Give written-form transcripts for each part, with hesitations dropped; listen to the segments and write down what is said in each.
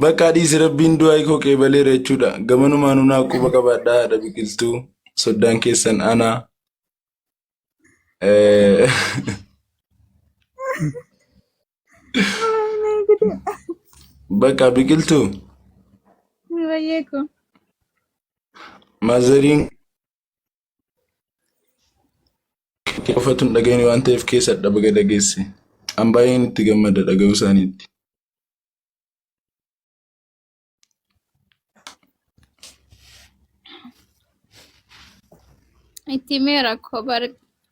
Bakka dhiisi rabbiin du'aa koo qeebaleera jechuudha. Gamanumaanuu naa quba qabaadhaa haadha biqiltuu soddaan keessan anaa. Eh, Bakka biqiltuu Baay'ee koo. maazariin kee qofatu hin dhaga'in waan ta'eef keessa baga dhageesse. An baay'een itti gammada dhaga'uu isaaniitti. Itti mee rakkoo bar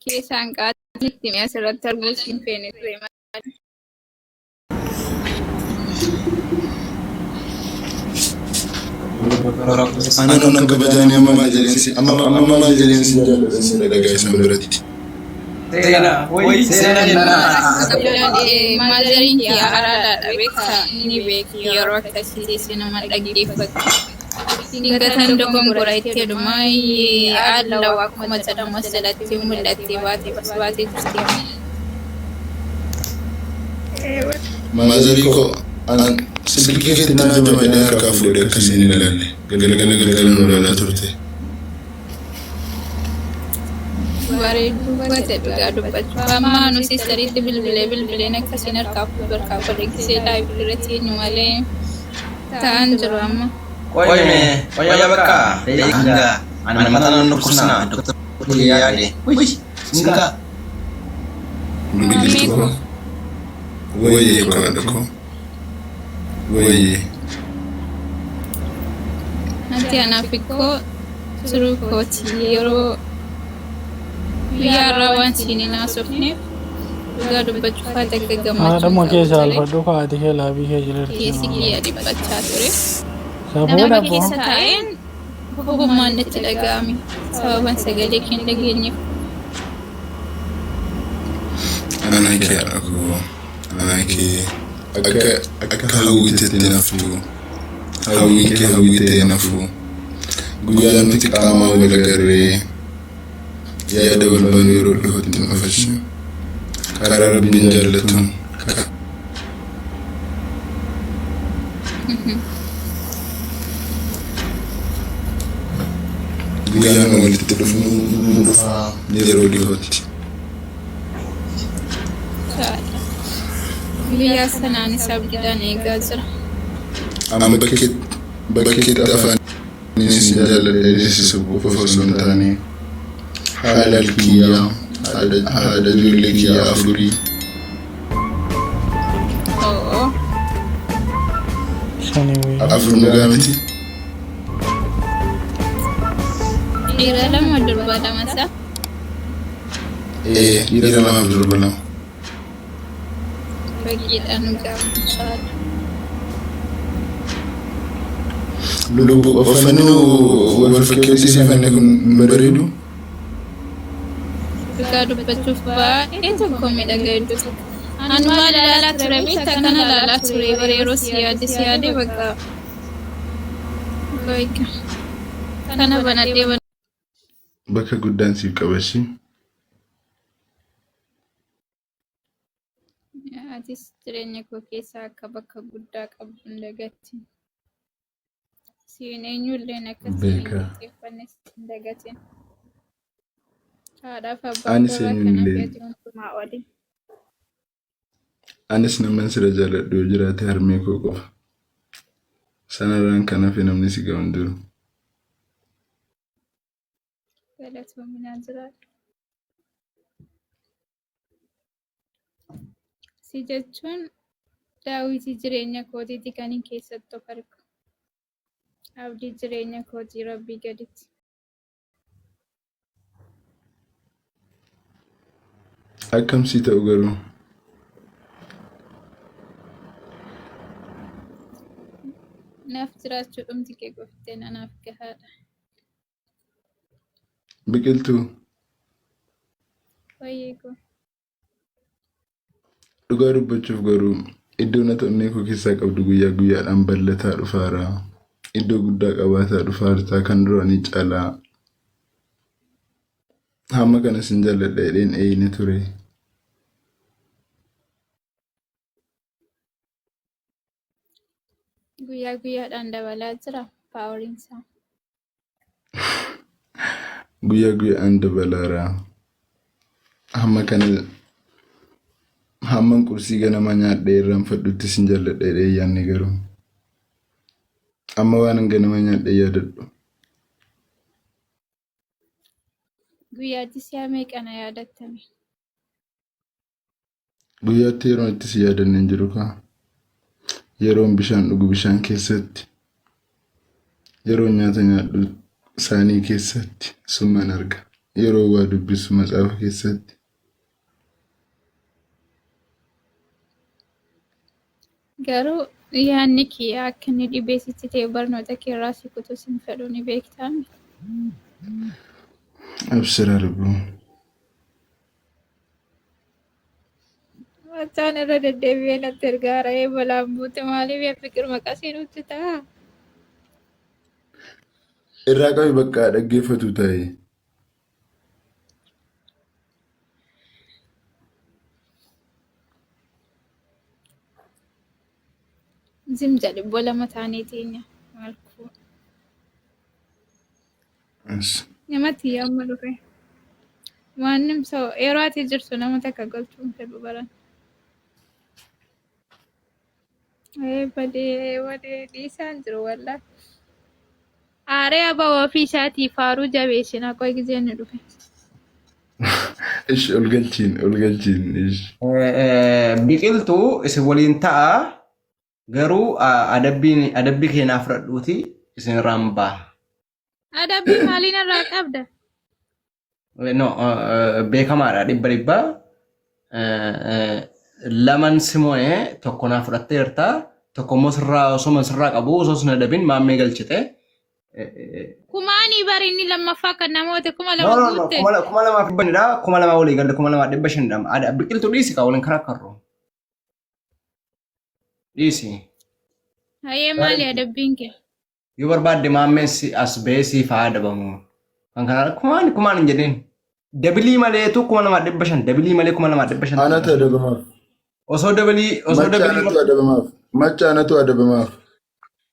keessaan qaaxin itti mee asirratti arguu siin feene ture malee. Anaan nan kabajaanii amma maal jedheen si amma amma maal jedheen si jaalladha si dhagaa isaan biratti. Seenaa wayi seenaa jennaan. Maazariin kiyya araadaadha beektaa ni beeki yeroo akkasii teessee nama dhaggeeffattu. Dingatan dogongora itti jedhu maayii alla akkuma jedhamu as jalatti mul'attee baatee bas baatee jirti. Maazarii koo an silkii keetti naa jamadee harkaa fuudhee akkasiin hin ilaalle. Galgala galgala nu ilaalaa turte. Bareedduu bate dhugaa dubbachuu. Amma nu siistariitti bilbilee bilbileen akkasiin harkaa fuudhu harkaa fuudhe gisee laayif irratti eenyu malee ta'an jiru amma. Qoy mee qoya bakka hanga ani mata nan dhukkubsana doktor yaade. Uy singa. Biqiltuu koo. Wayyee koo haadha koo. Wayyee. Ati anaaf ikkoo turuu kooti yeroo guyyaa har'aa waan siin hin haasofneef dhugaa dubbachuuf haati akka gammachuu Haadhuma hin kee qabu ture. saalfadhu haati kee laabii kee jirti. Keessi kiyya dhiphachaa ture. Safuudha Nama boo. keessa taa'een ogummaan natti dhaga'ame sababan sagalee kee hin dhageenyeef. Anaa kee haadha koo. Anaa kee akka akka hawwitetti naftu. Hawwiin kee hawwii ta'ee nafu. Guyyaa nuti qaamaan wal agarree yaada wal baanu yeroo dhihootti nu dhufashe. Karaa rabbiin jaallatuun guyyaan walitti dhufnu nu dhufaa yeroo dhihootti. Guyyaa sanaanis abdiidhaan eegaa jira. Amma bakkeetti afaan isin jaalladha si qofa osoo hin taane haala kiyyaa haadha ijoollee kiyyaa afurii Oo. Shani wayii. afur nagaa miti. Dhiira lama durba lama isaa. Ee dhiira lamaaf durba lama. Baqiidhaan dhugaa inshaallah. Lubbu uffanni wal fakkeessisiifanne kun hin bareedu. Dhugaa dubbachuuf baay'ee tokko miidhaga iddoo tokko. Ani maal ilaalaa ture beektaa kana ilaalaa ture bara yeroo si yaade si yaade bakka like kana banadhee Bakka guddaan siif qabashi. Atis jireenya koo keessaa akka bakka guddaa qabdu hin dagatin. Siin eenyulleen akka siin hin Beekaa. qixxeeffannes hin dagatin. Haadhaaf abbaa Anis koorraa kan hafe eenyullee ati hundumaa oli. anis naman sira jaalladhu yoo jiraate harmee koo qofa. Sanarraan kan hafe namni si ga'u hin jiru. Galatoominaa jiraadhu. Si jechuun daawwitii jireenya kootiiti kan hin keessatti of argu. Abdii jireenya kootii Rabbii gaditti. Akkam sii ta'u garuu. Naaf jiraachuu dhumti kee qofteen anaaf gahaadha. Biqiltuu. Wayyee koo. Dhugaa dubbachuuf garuu iddoo ati onnee koo keessaa qabdu guyyaa guyyaadhaan bal'ataa dhufaara. Iddoo guddaa qabaataa dhufaarta kan duraanii caalaa. Hamma kana sin jaalladha jedheen eeyine ture. Guyyaa guyyaadhaan dabalaa jira paawariin isaa. Guyyaa guyyaan dabalaara. Hamma kana hamman qursii ganama nyaadhee irraanfadhutti sin jaalladha jedhee yaadne garuu. Amma waan ganama nyaadhee yaadadhu. Guyyaatti si'a meeqa na yaadattame? Guyyaatti yeroon itti si yaadanne hin jiru kaa. Yeroon bishaan dhugu bishaan keessatti. Yeroon nyaata nyaadhu saanii keessatti summan arga. Yeroo waa dubbisu matsaafa keessatti. Garuu yaadni kiyya akka inni dhibee sitti ta'e barnoota kee irraa si kutus hin fedhu ni beektaa. Abshira lubbuu. Machaan irra deddeebi'ee natti ergaa ra'ee balaan buute maaliif yaa fiqir maqasii nutti ta'a? Irraa qabi bakka dhaggeeffatu ta'e. Zim jedhe bola mataanii teenya malkuu. Namatti yaamma dhufe. Waan nimsa yeroo ati jirtu nama takka galchuu hin fedhu baran. Ee badee badee dhiisaan jiru wallaahi. Aaree abaa ofii isaatii faaruu jabeessina qoy gizeen ni dhufe. Ish ol galchiin ol galchiin ish. Biqiltuu isin waliin ta'a garuu adabbiin adabbii keenyaa fudhadhuuti isin irraan ba'a. Adabbii maaliin irraa qabda? No, beekamaadha dhibba dhibba. Laman si mo'e tokko naa fudhatteerta tokko immoo sirraa osoo sirraa qabu osoo sin adabin maammee galchite. Kumaanii bari inni lammaffaa kan namoota kuma No, lama no, no, guutte. 2500dha, 2000 walii galle 2500dha. Biqiltuu dhiisi kaa waliin karaa Dhiisi. Hayyee maali adabbiin kee? Yoo barbaadde maammeen si as ba'ee siif haa adabamu. Kan kana kumaan kumaan hin jedhin. Dabilii maleetu 2500 dabilii malee 2500. Anatu adabamaaf. Osoo dabilii osoo Macha dabilii anatu adabamaaf. Macha anatu adabamaaf.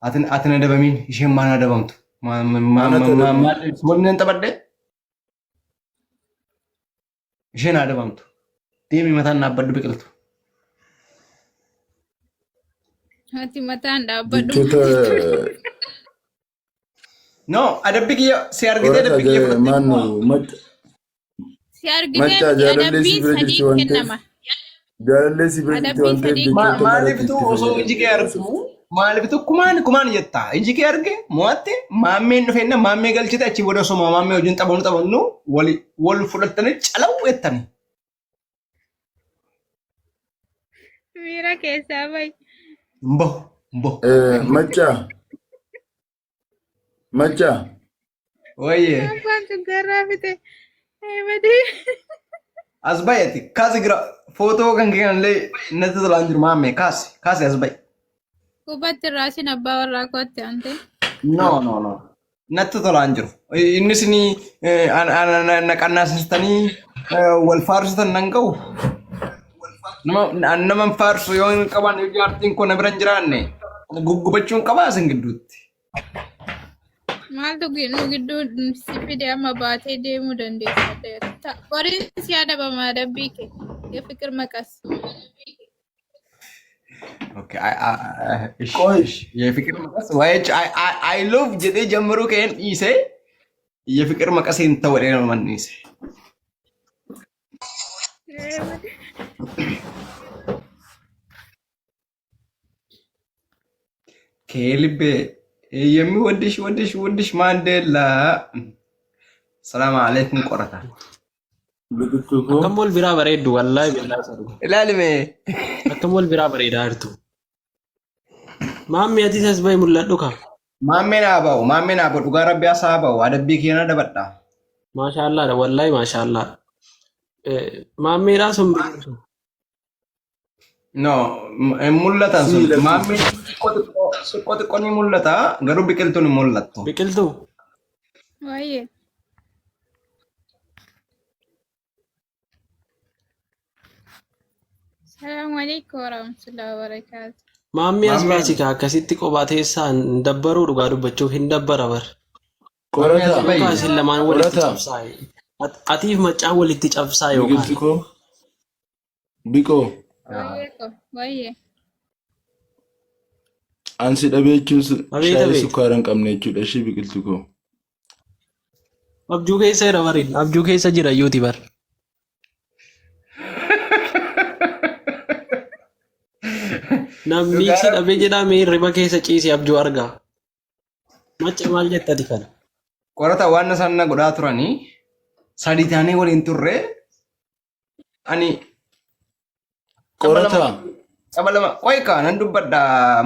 Atin atin adabamiin isheen maal adabamtu? Anatu adabamaaf. Maal waliin hin taphadhe? Isheen adabamtu. Deemi mataan dhaabbadhu biqiltu. Ati mataan dhaabbadhu. Jechoota No, adabbi kiyya si argitee adabbi kiyya warra fudhattee maannu macha Si argitee macha miti jaalallee si adabbiin bira jirti sadii waan ta'eef kennama. jaalallee si bira jirti Adabbiin waan ta'eef sadii jechoota maratti Maaliiftu itti osoo iji kee fayyadamte. argu maaliiftu kumaan kumaan jetta iji kee arge mo'atte maammeen dhufeenna maammee galchite achi booda osoo maammee wajjin taphannu taphannu wal wal fudhattanii calaw jettani. Miira keessaa bahi. Hin bahu hin bahu. Macha macha Wayyee Abbaan cuggarraa fite. Ee badii. as bahi kaasi gira footoo kan kee kanallee natti tolaan jiru maammee kaasi kaasi as bahi. Qubatti irraa isin abbaa warraa kootti aante. No no no natti tolaan jiru. Innis ni na qannaasistanii wal faarsitan nan ga'u. Nama nama hin faarsu yoo hin qaban yoo jaartiin koo na bira hin jiraanne guggubachuun qabaa isin gidduutti. Maaltu nu gidduu si fide amma baatee deemuu dandeessa. Boriin si adabama adabbii kee. Yefiqir maqas. Okay, I, ish, Qoy. ish. የፍቅር መቀስ waa'ee I, I, I love jedhee ጀምሩ keen dhiise የፍቅር መቀስ hin ta'u jedhee nama dhiise. ከልቤ የሚወድሽ ወድሽ ወድሽ ማንዴላ ሰላም አለይኩም ቆረታ Biqiltuu koo Akkam wal biraa bareeddu wallaahi billaa sadhu. ilaalime Akkam wal biraa bareedaa jirtu. Maammi atis as bahi mul'adhu ka. Maammeen haa ba'u maammeen haa ba'u dhugaa rabbi as haa ba'u adabbii keenya dabadha. Maashaallaadha wallaahi maashaallaa. Maammeedhaa sun biqiltu. No, hin mul'atan sun. Sii lakki. Maammeen xiqqoo xiqqoo xiqqoo xiqqoo ni mul'ata garuu biqiltuun hin mul'attu. Biqiltuu. Wayyee. Salaamu alaikum warahmatullahi wabarakatuh. Maammee as Maammee baasi kaa akkasitti kophaa teessaa hin dabbaruu dhugaa dubbachuuf hin dabbara bar. Maammee as Qorataa. Yookaan bahi. isin lamaan walitti Qorataa. cabsaa. Atiif maccaan walitti cabsaa yookaan. Biqiltu koo. Biqoo. Wayyee ko wayyee. Ansi dhabee jechuun Abeet shaayii abeet. sukkaara hin qabne jechuudha. Ishii biqiltu koo. Abjuu keessa jira bariin. Abjuu keessa jira iyyuuti bar. Namni Dhugaa si dhabee rabbi. jedhamee hirriba keessa ciisee abjuu argaa. Macca maal jettati kana? Qorata waan isaan na godhaa turanii sadii taanee waliin turre ani tapha lama Qorataa. tapha lama qoy kaa nan dubbadha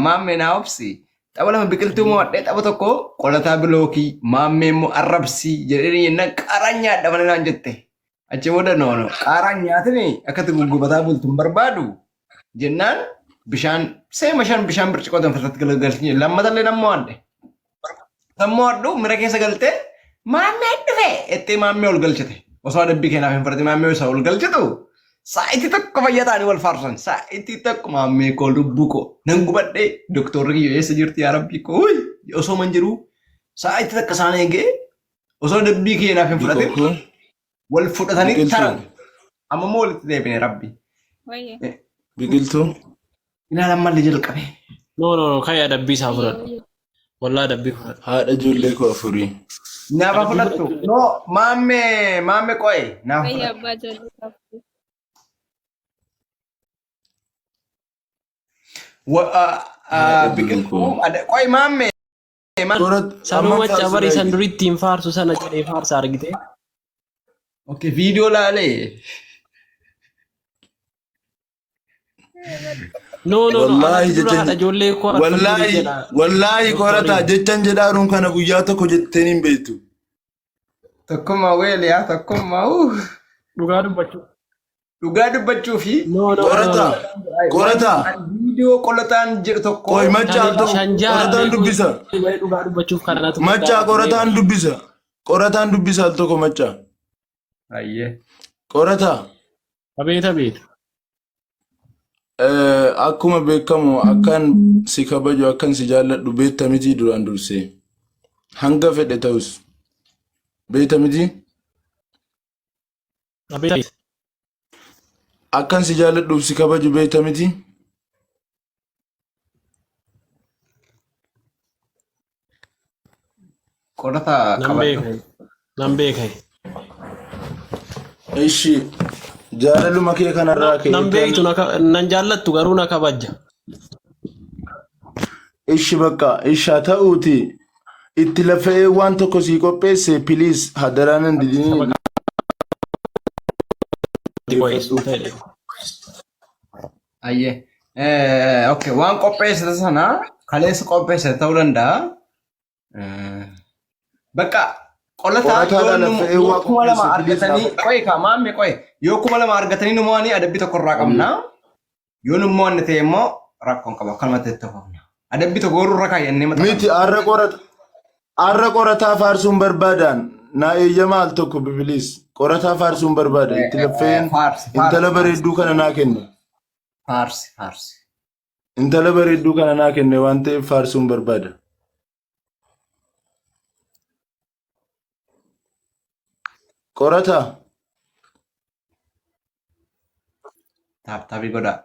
maammee naa obsi tapha lama biqiltuu mo'adhee tapha tokko qolataa bilookii maammee immoo arrabsii jedhee jennaan qaaraan nyaadha malee naan jette achi booda no no qaaraan nyaatini akkatti guggubataa bultu hin barbaadu jennaan bishaan seema shan bishaan birciqoo danfasatti galagalchine lammatallee nan mo'adhe. Nan mo'adhu mira keessa galtee maammee dhufe jettee maammee ol galchite. Osoo adabbii keenaaf hin fudhatin maammee isa ol galchitu saa'itii tokko fayyaa ta'anii wal faarsan. Saa'itii tokko maammee koo lubbuu koo nan gubadhee doktorri kiyya eessa jirti yaa rabbii koo wuy osoo man jiruu saa'itii takka isaan eegee osoo adabbii keenaaf hin Biqoo fudhatin koo. wal fudhatanii Biqiltuu. taran. Amma immoo walitti deebine rabbi. Wayyee. Biqiltuu. Ilaala ammallee jalqabe. No no no kai adabbii isaa Wayyee fudhadhu. wayyee. Wallaa adabbii fudhadhu. Haadha ijoollee koo afurii. Naaf haa Adabbii fudhattu. fudhachuu No maammee maammee qo'e naaf Wayyee fudhattu. abbaa ijoollee qabdi. Haadha ijoollee Biqiltuu koo. qo'e maammee. Qorat Sanuu amman macca faarsu barii san laayiti. duri ittiin faarsu sana jedhee faarsa argite. Okay viidiyoo laalee. No no no Wallaahi anatu dura jechan haadha ijoollee koo arfan durii wallaahi jedha wallaahi qorataa doktoriin. jechan jedhaaruun kana guyyaa tokko jetteen hin beektu. Tokkummaa weeliyaa tokkummaa. Dhugaa dubbachuu. Dhugaa dubbachuu fi No no no no. Qorataa qorataa viidiyoo qolataan jedhu tokko qoy machaa Shan ta'u shan jaha qorataan beekuu dubbisa. malee dhugaa dubbachuuf kana natu Machaa gaafatame qorataan bara. dubbisa. Qorataan dubbisa al tokko machaa. Ayyee. Qorataa Abeet abeet. akkuma beekamu akkan si kabaju akkan si jaalladhu beekta mitii duraan dursee hanga fedhe ta'us beekta mitii Abeet abeet. akkan si jaalladhuuf si kabaju beekta mitii Qorata Nan qabadhu. beeka. Nan beeka. Ishi jaalaluma kee kanarraa Nan ka'eetan beektu nan jaallattu garuu na kabajja. ishi bakka ishaa ta'uuti itti lafa'ee waan tokko sii qopheesse piliis hadaraa nan didinii Saba dhaggeeffadhu. ta'e. Ayyee. Okay, waan qopheessite sana kaleessa qopheessite ta'uu danda'a. Bakka qolataa yoo Qorataadhaan nu lafa'ee yoo waa 2000 qopheesse piliis argatanii naaf. qoye kaa maamme qoye yoo 2000 argatanii nu mo'anii adabbii tokko irraa qabna. Yoo nu mo'anne ta'e immoo rakkoon qaba akkanumatti itti fufna. Adabbii tokko garuu irra kaayyannee Miti maxxanfamna. har'a qorata har'a qorataa faarsuun barbaadaan naa eeyyama al tokko piliis qorataa faarsuun barbaada itti lafeen Faarsi intala faarsi faarsi bareedduu kana naa kenne faarsi faarsi. intala bareedduu kana naa kenne waan ta'eef faarsuun barbaada. Qorataa Taaptaabii godhaa.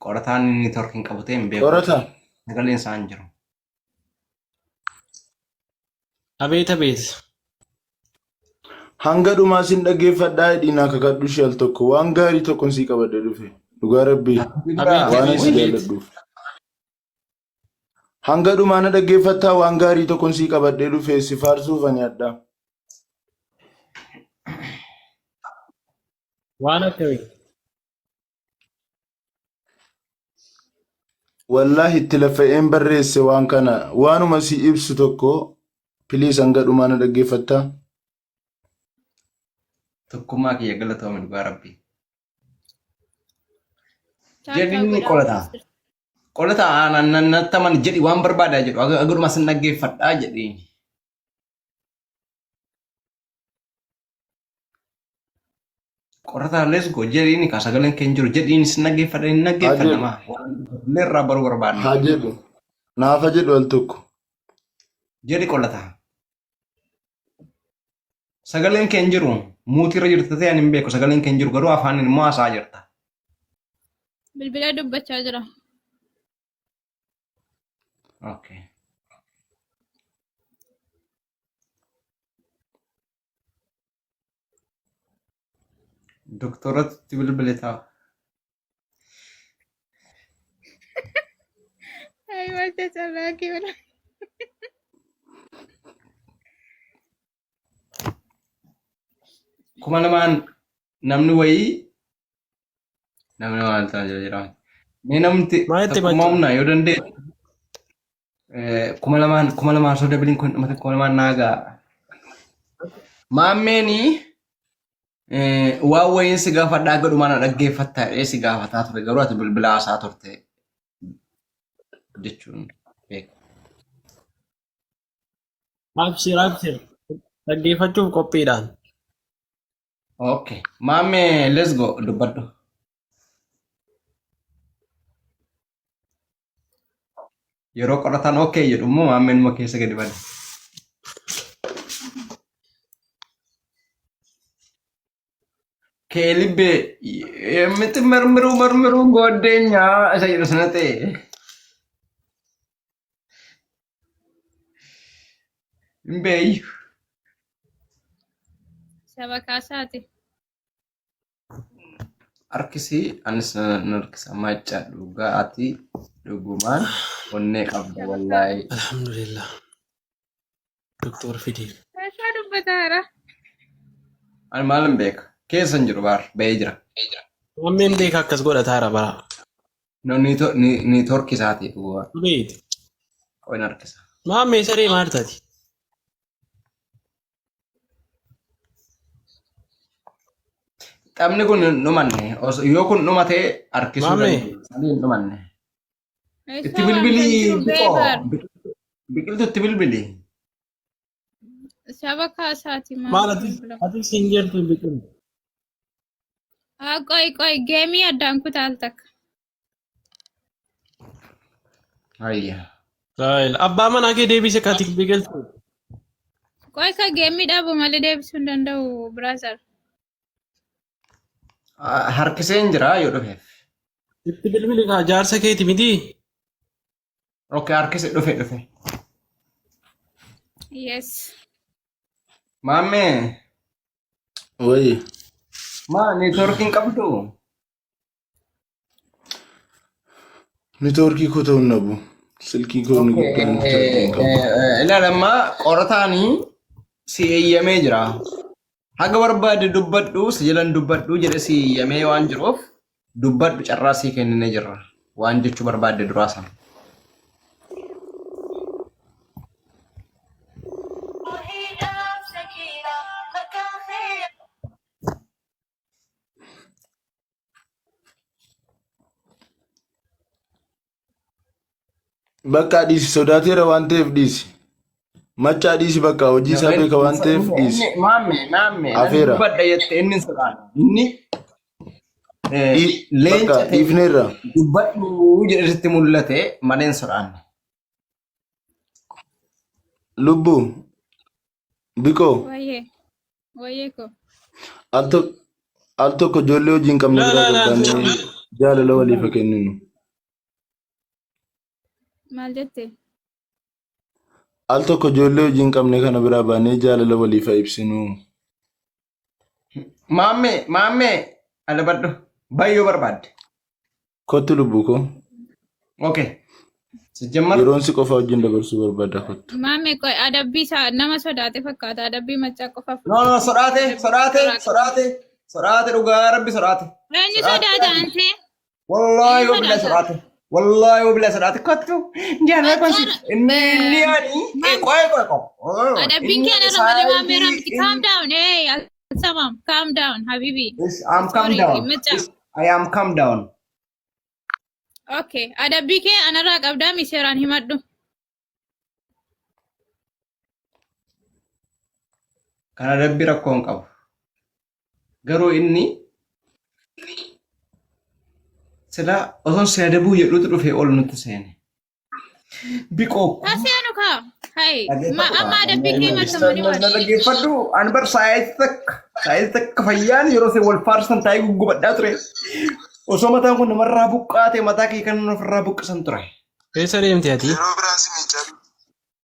Qorataan inni torkiin qabu ta'e hin beeku. qorataa Sagaleen isaa hin jiru. Abeet abeet. Hanga dhumaa sin dhaggeeffadhaa hidhii naa kakadhu ishee al tokko waan gaarii tokkon sii qabadhe dhufe dhugaa rabbii Abeet waan abeet si abeet. jaalladhuuf. Hanga dhumaa na dhaggeeffattaa waan gaarii tokkon sii qabadhee dhufe si faarsuuf ani addaa. Waan akkamii? Wallaahi itti lafa'een barreesse waan kana waanuma si ibsu tokko piliis hanga dhumaa na dhaggeeffattaa. Tokkummaa kiyya galatoomi dhugaa rabbii. Taaptaa Jedhi inni godhaa qolataa. Qolataa nattaman jedhi waan barbaadaa jedhu aguduma sin dhaggeeffadhaa jedhi. Qorataa let's go jedhiini kaa sagaleen keenya jiru jedhiini sin dhaggeeffadha hin Haa dhaggeeffanna jedhu. maa. Illee irraa baruu barbaadna. Haa jedhu. Naaf haa jedhu al tokko. Jedhi qorataa. Sagaleen kee hin jiru. Muutii irra jirta ta'e ani hin beeku. Sagaleen kee hin jiru garuu afaaniin immoo haasa'aa jirta. Bilbila dubbachaa jira. Okay. Doktoratti bilbile ta'a. Ay, wanta carraa kee wala. 2000 namni wayii namni maal ta'a jira jira. Mee namni Maa itti tokkummaa bacha? humnaa yoo danda'e 2000 2000 osoo dabiliin kun dhumate 2000 naa ga'a. Maammeenii waan wayiin si gaafadhaa godhumaa na dhaggeeffatta jedhee si gaafataa ture garuu ati bilbila haasaa turte jechuun beeka. Abshir abshir. Dhaggeeffachuuf qophiidhaan. Okay. Maammee let's go dubbadhu. Yeroo qorataan okay jedhu immoo maammeen immoo keessa gadi bade. Keelibbee miti marmiruu marmiruu gooddeenyaa isa jedhu sana ta'e. Hin beeyyu. Saba kaasaati. Harkisii anis nan harkisa macca dhugaa ati dhugumaan onnee qabda wallaahi. Alhamdulillah. Doktor Fidii. Kaasaa dubbataara. Ani maalin beeka keessa hin jiru baar ba'ee jira. Maammeen beeka akkas godhataara bara. No niitoorkii isaati dhugaa Beeti. qoyin harkisa. Maammee saree maal taati? Taphni kun hin dhumanne. Yoo kun dhumate harkisuu Maame. dandeenya. Malee hin dhumanne. Itti Eessaa waan kan bilbilii jiru biqoo. beekaadha. Biqiltuu itti bilbilii. Saba kaasaati Maal maal ati bilbila. ati siin jirtu hin biqilu. Haa qoy qoy geemii addaan kutaa al takka. Hayya. Raayil abbaa manaa kee deebise kati biqiltu. Qoy ka geemii dhaabu malee deebisuu hin danda'u brother. Harkiseen jira yoo dhufeef. Itti bilbili kaa jaarsa keeti miti. Okay, harkise dhufe dhufe. Yes. Maammee Wayi. maa neetwoorkiin qabdu? Neetwoorkii koo ta'uu hin dhabu. Silkii koo inni guddaan neetwoorkii hin qabu. Ilaali amma qorataanii si eeyyamee jira. Haga barbaade dubbadhu si jalan dubbadhu jedhe si eeyyamee waan jiruuf dubbadhu carraa sii kenninee jirra. Waan jechuu barbaadde duraa sana. Bakka dhiisi sodaateera waan ta'eef dhiisi. Maccaa dhiisi bakka hojii isaa beeka waan ta'eef dhiisi. Inni maamme maamme nan Afeera. dubbadha jette inni hin sodaanne. Inni leenca Bakka ta'e dhiifneerra. dubbadhu jedhe sitti mul'ate malee hin sodaanne. Lubbuu. Biqoo. Wayyee. Wayyee koo. Al tokko al tokko ijoollee hojii hin qabne Laa biraa laa laa. gabbaanee jaalala waliif haa kenninu. Maal jette? Al tokko ijoollee hojii hin qabne kana biraa baanee jaalala waliif haa ibsinu. Maammee maammee adabadhu bayyoo barbaadde. Kottu lubbuu koo. Okay. Sijjammar Yeroon si qofa wajjin dabarsuu barbaada kottu. Maame qoy adabbii isaa nama sodaate fakkaata adabbii maccaa qofa No no sodaate sodaate sodaate sodaate dhugaa rabbi sodaate. Eenyu sodaata antee? Wallaahi Eenyu yoo billahi sodaata? sodaate. Wallaahi yoo billahi sodaate kottu. Jaalala kun si inni inni ani qoy qoy qoy. Adabbiin Inni kee anarra malee maamee ramti. saayitii Calm down hey Alsamam calm down habibi. Yes, I'm calm Sorry down. maccaa. Yes, I am calm down. Okay adabbii kee anarraa qabdaa mi seeraan himadhu. Kana adabbii rakkoo hin qabu. Garuu inni Silaa osoon si adabuu jedhutu dhufee ol nutti seene. Biqoo koo. Haseenu kaa. Hai. Ma Dhaggeeffadhu amma adabbii kee matamanii Na waan. dhaggeeffadhu ani bar sa'aatii takka sa'aatii takka fayyaan yeroo isin wal faarsan taa'ee guggubadhaa ture. Osoo mataan kun namarraa buqqaate mataa kee kan ofirraa buqqisan ture. Eessa deemte ati? Yeroo biraan si